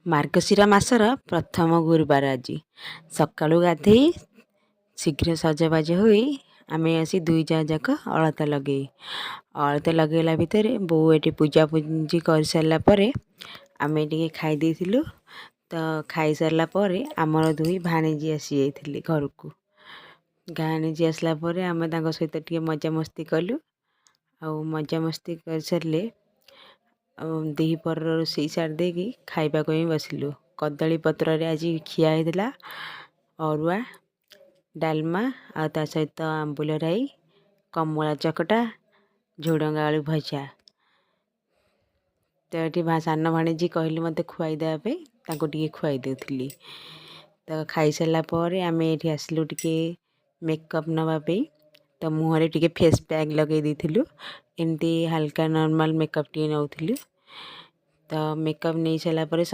ମାର୍ଗଶିର ମାସର ପ୍ରଥମ ଗୁରୁବାର ଆଜି। ସକାଳୁ ଗାଧେଇ ଶୀଘ୍ର ସଜବାଜ ହୋଇ ଆମେ ଆସି ଦୁଇ ଜା ଯାକ ଅଳତା ଲଗେଇ, ଅଳତା ଲଗେଇଲା ଭିତରେ ବୋଉ ଏଠି ପୂଜାପୂଜି କରିସାରିଲା ପରେ ଆମେ ଟିକେ ଖାଇ ଦେଇଥିଲୁ। ତ ଖାଇସାରିଲା ପରେ ଆମର ଦୁଇ ଭାଣିଜୀ ଆସିଯାଇଥିଲେ ଘରକୁ। ଭାଣିଜୀ ଆସିଲା ପରେ ଆମେ ତାଙ୍କ ସହିତ ଟିକେ ମଜାମସ୍ତି କଲୁ। ଆଉ ମଜାମସ୍ତି କରିସାରିଲେ ଆଉ ଦ୍ୱିପହରର ରୋଷେଇ ସାରି ଦେଇକି ଖାଇବାକୁ ହିଁ ବସିଲୁ। କଦଳୀ ପତ୍ରରେ ଆଜି ଖିଆ ହେଇଥିଲା ଅରୁଆ ଡାଲମା, ଆଉ ତା ସହିତ ଆମ୍ବୁଲ ରାଇ, କମଳା ଚକଟା, ଝୁଡ଼ଙ୍ଗ ଆଳୁ ଭଜା। ତ ଏଠି ସାନ ଭାଣିଜୀ କହିଲେ ମୋତେ ଖୁଆଇ ଦେବା ପାଇଁ, ତାଙ୍କୁ ଟିକେ ଖୁଆଇ ଦେଉଥିଲି। ତ ଖାଇସାରିଲା ପରେ ଆମେ ଏଠି ଆସିଲୁ ଟିକେ ମେକଅପ୍ ନେବା ପାଇଁ। ତ ମୁହଁରେ ଟିକେ ଫେସ୍ ପ୍ୟାକ୍ ଲଗାଇ ଦେଇଥିଲୁ, ଏମିତି ହାଲକା ନର୍ମାଲ୍ ମେକଅପ୍ ଟିକେ ନେଉଥିଲୁ। ତ ମେକଅପ୍ ନେଇସାରିଲା ପରେ